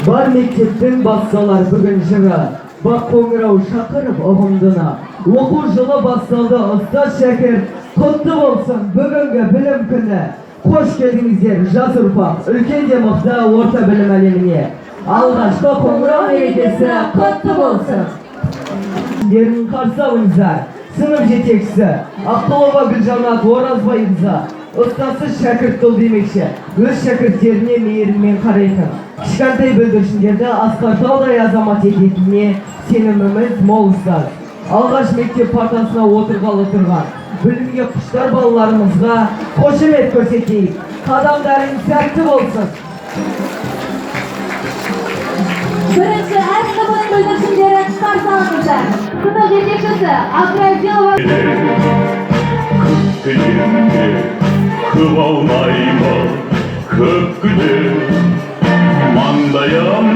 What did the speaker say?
Бар мектептің басталар бүгін жыры, бақ қоңырау шақырып ұғымдыны. Оқу жылы басталды, ұстаз, шәкірт, құтты болсын бүгінгі білім күні. Қош келдіңіздер, жас ұрпақ, үлкен де мықты орта білім әлеміне. Алғашқы қоңырау мерекесі құтты болсын! Сіздердің қарсы алыңыздар. Сынып жетекшісі Аққұлова Гүлжанат Оразбайқызы. Ұстазсыз шәкірт тұл демекші, өз шәкірттеріне мейіріммен қарайтын, кішкентай бүлдіршіндерді асқар таудай азамат ететініне сеніміміз мол ұстаз. Алғаш мектеп партасына отырғалы тұрған білімге құштар балаларымызға қошемет көрсетейік. Қадамдарың сәтті болсын! Бірінші Ә сыныбының бүлдіршіндері, қарсы алыңыздар. Сынып жетекшісі Абдразилова. Күтемде көп аунаймын, көп күтем. Маңдайым